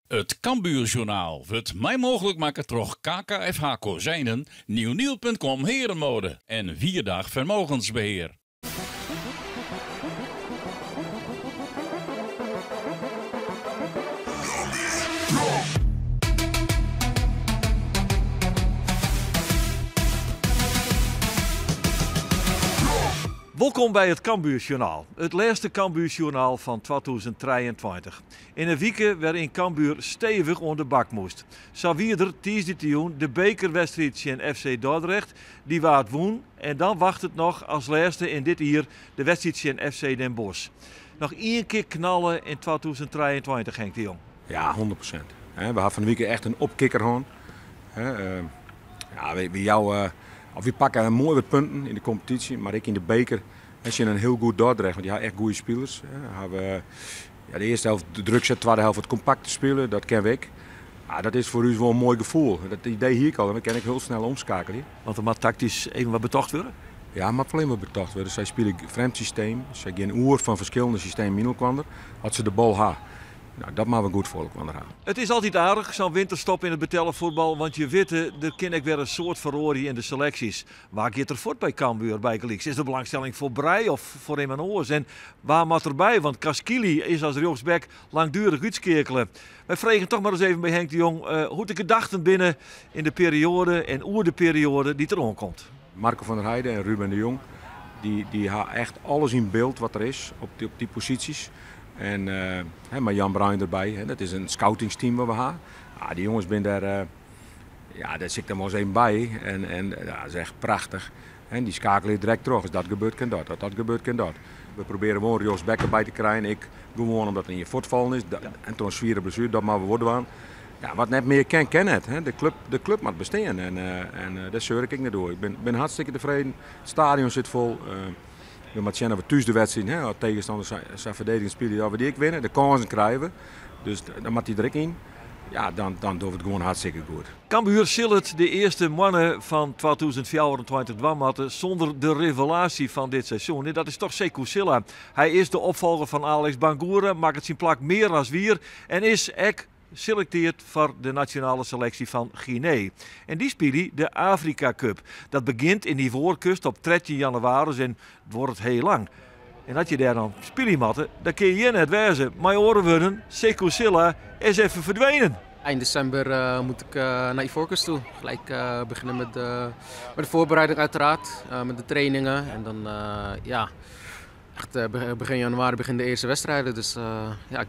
It Cambuurjournaal wurdt mei mooglik makke troch KKFH Kozijnen, Nieuwnieuw.com Herenmode en Wierdag Vermogensbeheer. Wolkom by it Cambuurjournaal, it lêste Cambuurjournaal fan 2023. Yn in wike wêryn Cambuur stevich oan de bak moast. Sa wie der tiisdeitejûn de bekerwedstriid tsjin FC Dordrecht, dy waard wûn en dan wachtet noch as lêste yn dit jier de wedstriid tsjin FC Den Bosch. Noch ien kear knalle yn 2023, Henk de Jong. Ja, 100%. We ha fan 'e wike echt in opkikker hân. Ja, wy jouwe, of wy pakke moai wat punten yn de kompetysje, mar ek yn de beker. Tsjin in hiel goed Dordrecht, want dy ha echt goede spilers. Hawwe ja, de earste helft de druk set, de twadde helft wat kompakter spile, dat kinne we ek. Ja, dat is foar ús wol in moai gefoel. Dat idee hie ik al en we kinne ek hiel snel omskeakelje. Want der moat taktysk even wat betocht wurde? Ja, moat wol even wat betocht wurde. Sy spylje frjemd systeem. Sy gean oer fan ferskillende systemen yn elkoar as se de bal ha. Nou, dat moatte we goed foar elkoar ha. It is altyd aardich, sa'n winterstop yn it betelle fuotbal, want je witte, der kin ek wer in soad feroarje yn de seleksjes. Wa giet der fuort by Cambuur bygelyks? Is der belangstelling foar Breij of foar immen oars? En wa moat derby? Want Caschili is as rjochtsback langduerich útskeakele. Wy fregen toch mar ris even by Henk de Jong hoe't de gedachten binne yn de perioade en oer de perioade dy't der oankomt. Marco van der Heide en Ruben de Jong, dy ha echt alles yn byld wat der is op dy posysjes. En mei Jan Bruin derby, dat is in scoutingsteam wat we ha. Dy jonges binne dêr. Ja, dêr sit ik dan wolris even by en ja, dat is echt prachtich. En dy skeakelje direkt troch. As dat gebeurt, kin dat. As dat gebeurt, kin dat. We probearje wol in rjochtsback derby te krijen, ek gewoan omdat der ien fuortfallen is en troch in swiere blessuere, dat moatte we wol dwaan. Ja, wat net mear kin, kin net. De klup, de klup moat bestean en en dêr seur ik ek net oer. Ik bin, bin hartstikke tefreden. It stadion sit fol. We moatte sjen oft we thús de wedstriid, hè, as tegenstander sa, sa ferdedigend spylje, oft we dy ek winne. De kânsen krije we. Dus dan moat dy der ek yn. Ja, dan, dan dogge we it gewoan hartstikke goed. Cambuur sil it de earste moanne fan 2024 dwaan moatte sûnder de revelaasje fan dit seizoen. En dat is toch Sekou Sylla. Hy is de opfolger fan Alex Bangura, makket syn plak mear as wier en is ek selekteard foar de nasjonale seleksje fan Guinee. En dy spylje de Afrika Cup. Dat begjint yn Ivoarkust op 13 jannewaris en duorret hiel lang. En as je dêr dan spylje moatte, dan kinne je hjir net wêze. Mei oare wurden, Sekou Sylla is even ferdwenen. Eind december moet ik naar Ivoorkust toe. Gelijk beginnen met de voorbereiding uiteraard, met de trainingen. En dan ja, echt begin januari beginnen de eerste wedstrijden. Dus ja, ik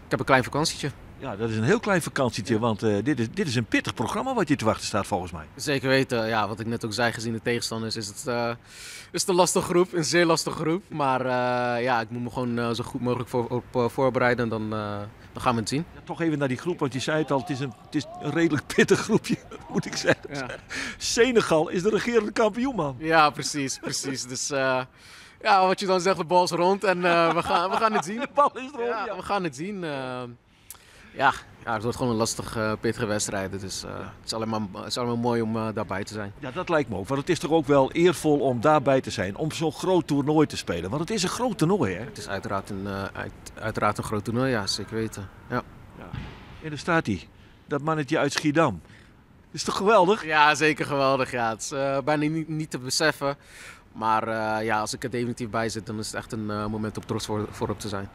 heb een klein vakantietje. Ja, dat is een heel klein vakantietje, want dit is in pittich programma wat je te wachten staat volgens mij. Zeker weten, ja, wat ik net ook zei, gezien de tegenstanders is het een lastige groep, een zeer lastige groep. Maar ja, ik moet me gewoon zo goed mogelijk op voorbereiden en dan gaan we het zien. Ja, toch even naar die groep, want je zei het al, het is een redelijk pittig groepje, moet ik zeggen. Senegal is de regerende kampioen, man. Ja, precies, precies. Dus ja, wat je dan zegt, de bal is rond en we gaan het zien. De bal is rond, Ja, ja. we gaan het zien. Ja, het wordt gewoon een lastige, pittige wedstrijd. Dus het is alleen maar mooi om daarbij te zijn. Ja, dat lijkt me ook. Want het is toch ook wel eervol om daarbij te zijn. Om zo'n groot toernooi te spelen. Want het is een groot toernooi, hè? Het is uiteraard een groot toernooi, ja, zeker weten. Ja. Ja. En daar staat hij. Dat mannetje uit Schiedam. Is toch geweldig? Ja, zeker geweldig. Ja. Het is bijna niet te beseffen. Maar ja, als ik er definitief bij zit, dan is het echt een moment om trots voor op te zijn.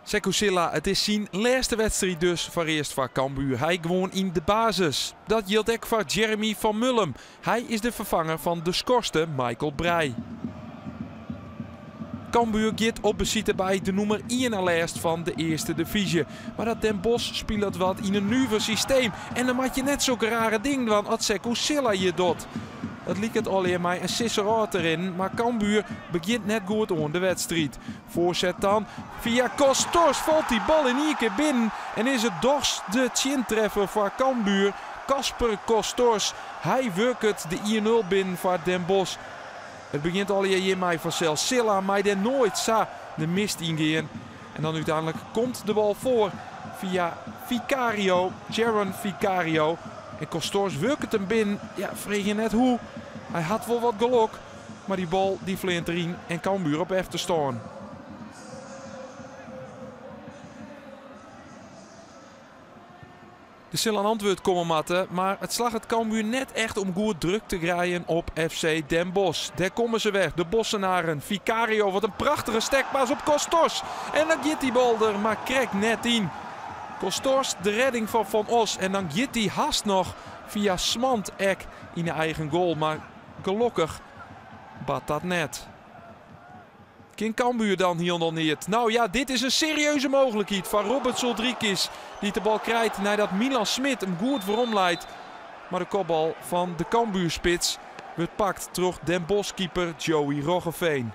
Sekou Sylla, it is syn lêste wedstriid dus foarearst foar Cambuur. Hy gewoan yn de basis. Dat jildt ek foar Jeremy van Mullum. Hy is de ferfanger fan de skorste Michael Breij. Cambuur giet op besite by de nûmer 1 lêst fan de earste divyzje. Mar dat Den Bosch spilet wat yn in nuver systeem. En dan moat je net sokke rare dingen dwaan as Sekou Sylla hjir docht. It liket allegear mei in sisser ôf te rinnen, mar Cambuur begjint net goed oan de wedstriid. Foarset dan fia Kostors falt dy bal yn ien kear binnen en is it dochs de tsjintreffer foar Cambuur. Kasper Kostors, hy wurket de 1-0 binnen foar Den Bosch. It begjint allegear hjirmei fansels. Sylla mei dêr noait sa de mist yngean. En dan úteinlik komt de bal foar fia Vicario, Jaron Vicario. En Kostors wurket him binnen. Ja, freegje net hoe. Hy hat wol wat gelok, mar dy bal dy fleant deryn en Cambuur op efterstân. Der sil in antwurd komme moatte, mar it slagget Cambuur net echt om goed druk te krijen op FC Den Bosch. Dêr komme se wer, de Bossenaren. Vicario, wat in prachtige stekpass op Kostos. En dan giet dy bal der mar krekt net yn. Kostos, de redding fan Van Os. En dan giet dy hast noch fia Smand ek yn de eigen goal. Mar gelokkich bart dat net. Kin Cambuur dan hielendal neat? Nou ja, dit is in serieuze mooglikheid foar Roberts Uldrikis, dy't de bal krijt neidat Milan Smit him goed weromleit. Mar de kopbal fan de Cambuurspits wurdt pakt troch Den Bosch-keeper Joey Roggeveen.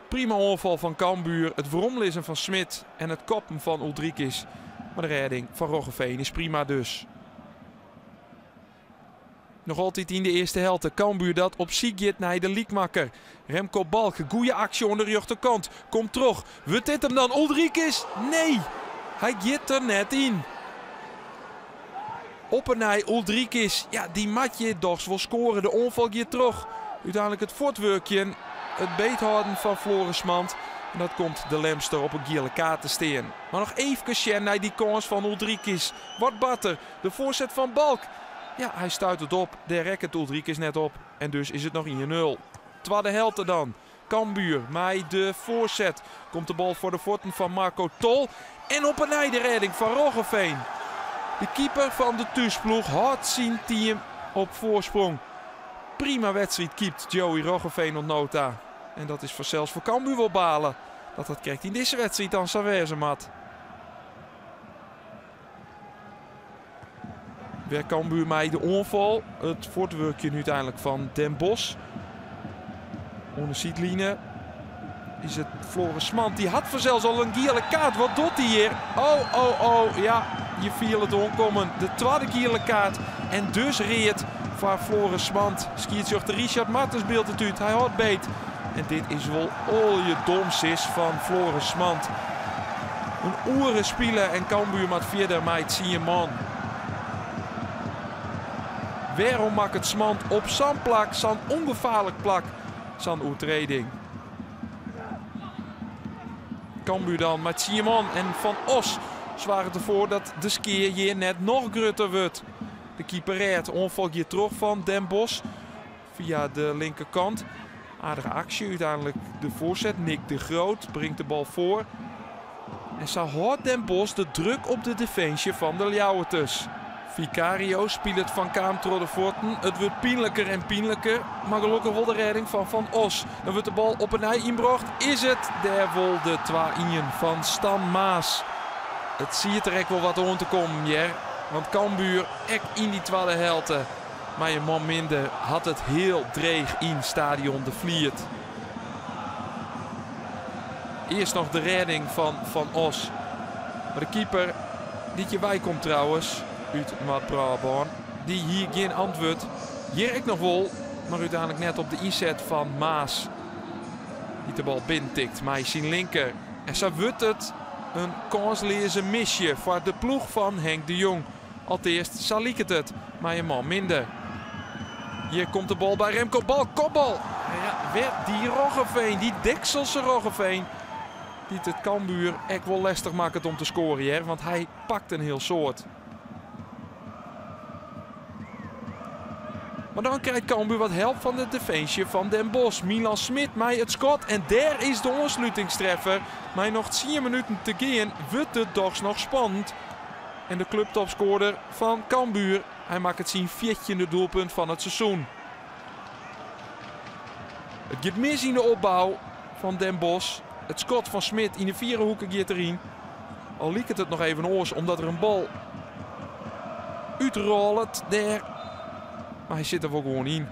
Prima oanfal fan Cambuur, it weromlizzen fan Smit en it koppen fan Uldrikis. Mar de rêding fan Roggeveen is prima dus. Noch altyd yn de earste helte. Cambuur dat op syk giet nei de lykmakker. Remco Balk, goede aksje oan de rjochterkant. Komt troch. Wurdt dit him dan? Uldrikis? Nee! Hy giet der net yn. Op 'e nij Uldrikis. Ja, dy moat hjir dochs wol skoare. De oanfal giet troch. Uteinlik it fuortwurkjen, it beethâlden fan Floris Smand. En dat komt de Lemster op in giele kaart te stean. Mar noch eefkes sjen nei dy kâns fan Uldrikis. Wat bart der? De foarset fan Balk. Ja, hy stuit it op. Dêr rekket Uldrikis net op. En dus is it noch 1-0. Twadde helte dan. Cambuur mei de foarset. Komt de bal foar de fuotten fan Marco Tol. En op 'e nij de rêding fan Roggeveen. De keeper fan de thúsploech hâldt syn team op foarsprong. Prima wedstriid keept Joey Roggeveen oant no ta. En dat is fansels foar Cambuur wol balen dat dat krekt yn dizze wedstriid dan sa wêze moat. Wer Cambuur mei de oanfal. It fuortwurkjen úteinlik fan Den Bosch. Oan de sydline is it Floris Smand. Dy hat fansels al in giele kaart. Wat docht hy hjir? Oh, oh, oh. Ja, je fiele it oankommen. De twadde giele kaart. En dus read foar Floris Smand. Skiedsrjochter Richard Martens byld it út. Hy hâldt beet. En dit is wol oljedomsis fan Floris Smand. In oere spile en Cambuur moat fierder mei tsien man. Wêrom makket Smand op sa'n plak, sa'n ûngefaarlik plak, sa'n oertreding? Cambuur dan mei tsien man en Van Os soarget derfoar dat de skea hjir net noch grutter wurdt. De keeper rêdt, oanfal giet troch fan Den Bosch fia de linkerkant. Aardige aksje, úteinlik de foarset. Nick de Groot bringt de bal foar. En sa hâldt Den Bosch de druk op de definsje fan de Ljouwerters. Vicario spilet Van Kaam troch de fuotten. It wurdt pynliker en pynliker, mar gelokkich wol de rêding fan Van Os. Dan wurdt de bal op 'e nij ynbrocht. Is it dêr wol de 2-1 fan Stan Maas? It siet der ek wol wat oan te kommen hear. Want Cambuur, ek yn dy twadde helte, mei in man minder, hat it hiel dreech yn stadion De Vliert. Earst noch de rêding fan Van Os. Mar de keeper, dy't hjir wei komt trouwens, út Noard-Brabân, dy hie gjin antwurd. Hjir ek noch wol, mar úteinlik net op de ynset fan Maas. Dy't de bal binnentikt mei syn linker. En sa wurdt it in kânsleaze misje foar de ploech fan Henk de Jong. Alteast, sa liket it, mei in man minder. Hjir komt de bal by Remco Balk, kopbal! Ja, wer dy Roggeveen, dy dekselse Roggeveen. Dy't it Cambuur ek wol lestich makket om te skoaren hear, want hy pakt in hiel soad. Mar dan krijt Cambuur wat help fan de definsje fan Den Bosch. Milan Smit mei it skot en dêr is de oanslutingstreffer. Mei noch tsien minuten te gean wurdt it dochs noch spannend. En de kluptopskoarder fan Cambuur, hy makket syn fjirtjinde doelpunt fan it seizoen. It giet mis yn de opbou fan Den Bosch. It skot fan Smit yn de fiere hoeke giet deryn. Al liket it noch even oars omdat der in bal útrôlet dêr. Mar hy sit der wol gewoan yn.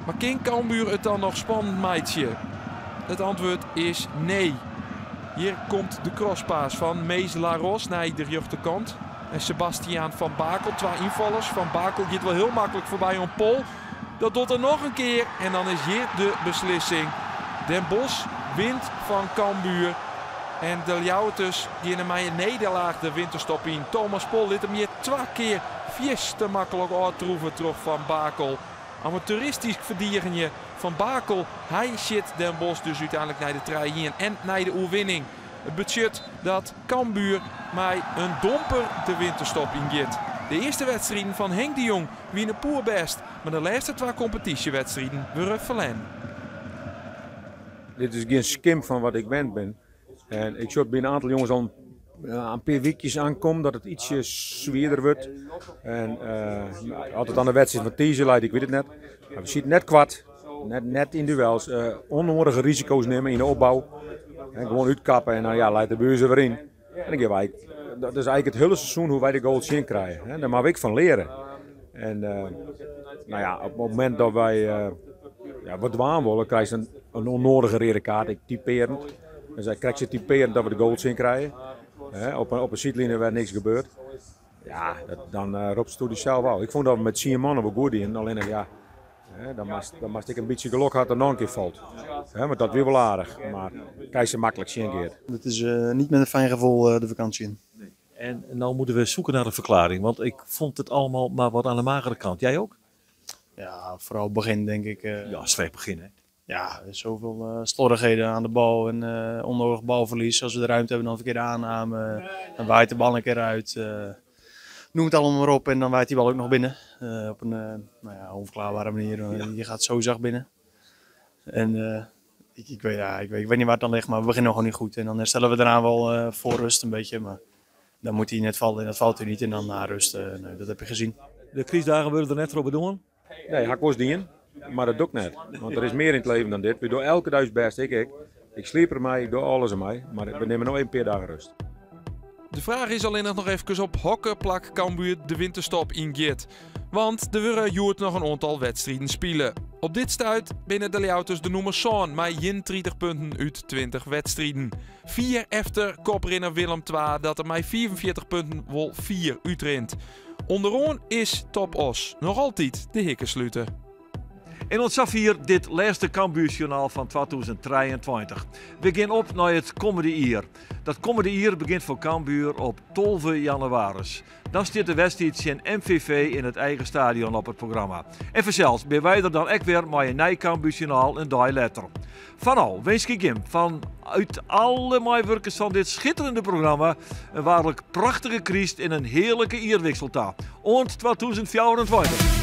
Mar kin Cambuur it dan noch spannend meitsje? It antwurd is nee. Hjir komt de crosspass fan Mees Laros nei de rjochterkant. En Sebastiaan van Bakel, twa ynfallers. Van Bakel giet wol hiel maklik foarby oan Pol. Dat docht er noch in kear en dan is hjir de beslissing. Den Bosch wint fan Cambuur. En de Ljouwerters geane mei in nederlaach de winterstop yn. Thomas Pol lit him hjir twa kear fierste maklik ôftroeve troch Van Bakel. Amateuristysk ferdigenje Van Bakel. Hy sjit Den Bosch dus úteinlik nei de 3-1 en nei de oerwinning. It betsjut dat Cambuur mei in domper de winterstop yngiet. De earste wedstriden fan Henk de Jong wiene poerbêst, mar de lêste twa kompetysjewedstriden wurde ferlern. Dit is gjin skim fan wat ik wend bin. En ik sjoch by in oantal jonges al in pear wykjes oankommen dat it ytsje swierder wurdt. En uh, as it oan de wedstriid fan tiisdei leit, ik wit it net. Mar we sieten net koart, net, net yn duels. Uh, ûnnoadige risiko's nimme yn de opbou. En gewoan útkappe en dan ja, leit de buis der wer yn. En dan gean wy, dat is eigentlik it hiele seizoen hoe't wy de goal tsjin krije. Dêr moatte we ek fan leare. En uh, no ja, op it momint dat wy uh, ja, wat dwaan wolle, krijst in, in ûnnoadige reade kaart, ek typearjend. Dus hy krijt se typearjend dat we de goal tsjin krije. Op, op 'e sydline wêr't niks gebeurt. Ja, dat, dan uh, ropst dysels ôf. Ik fûn dat we mei tsien mannen wol goed dienen. Allinnich ja, hè, dan moatst, dan moatst ek in bytsje gelok ha dat er noch in kear falt. Hè, want dat wie wol aardich. Mar krijst se maklik tsjinkeard. Het is niet met een fijn gevoel de vakantie in. En nou moeten we zoeken naar een verklaring, want ik vond het allemaal maar wat aan de magere kant. Jij ook? Ja, vooral het begin denk ik. Ja, slecht begin hè? Ja, zoveel slordigheden aan de bal en onnodig balverlies. Als we de ruimte hebben dan verkeerde aanname. Dan waait de bal een keer uit. Noem het allemaal maar op en dan waait die bal ook nog binnen. Op een nou ja, onverklaarbare manier. Ja. Je gaat zo zacht binnen. En ik, weet, ja, ik weet niet waar het dan ligt, maar we beginnen gewoon niet goed. En dan herstellen we daarna wel voor rust een beetje. Maar dan moet hij net vallen en dat valt hij niet. En dan na rust, nee, dat heb je gezien. De krystdagen wurde der net troch bedoarn? Nee, ha ik wolris dien, mar dat doch ik net. Want der is mear yn it leven dan dit. Wy dogge elke dei ús bêst, ik ek. Ik sliep der mei, ik doch alles mei. Mar we nimme no even in pear dagen rêst. De fraach is allinnich noch efkes op hokker plak Cambuur de winterstop yngiet. Want der wurde hjoed noch in oantal wedstriden spile. Op dit stuit binne de Ljouwerters de nûmer sân mei 31 punten út 20 wedstriden. Fier efter koprinner Willem II dat der mei 45 punten wol fier útrint. Underoan is TOP Oss noch altyd de hikkesluter. En oant safier dit lêste Cambuursjoernaal fan 2023. We gean op nei it kommende jier. Dat kommende jier begjint foar Cambuur op 12 jannewaris. Dan stiet de wedstriid tsjin MVV yn it eigen stadion op it programma. En fansels binne wy der dan ek wer mei in nij Cambuursjoernaal in dei letter. Foar no winskje ik jim fan út alle meiwurkers fan dit skitterjende programma in waarlik prachtige kryst en in hearlike jierwiksel ta. Oant 2024!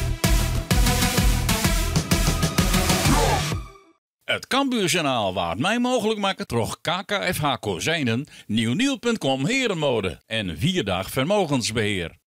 It Cambuurjournaal waard mei mooglik makke troch KKFH Kozijnen, Nieuwnieuw.com Herenmode en Vierdag Vermogensbeheer.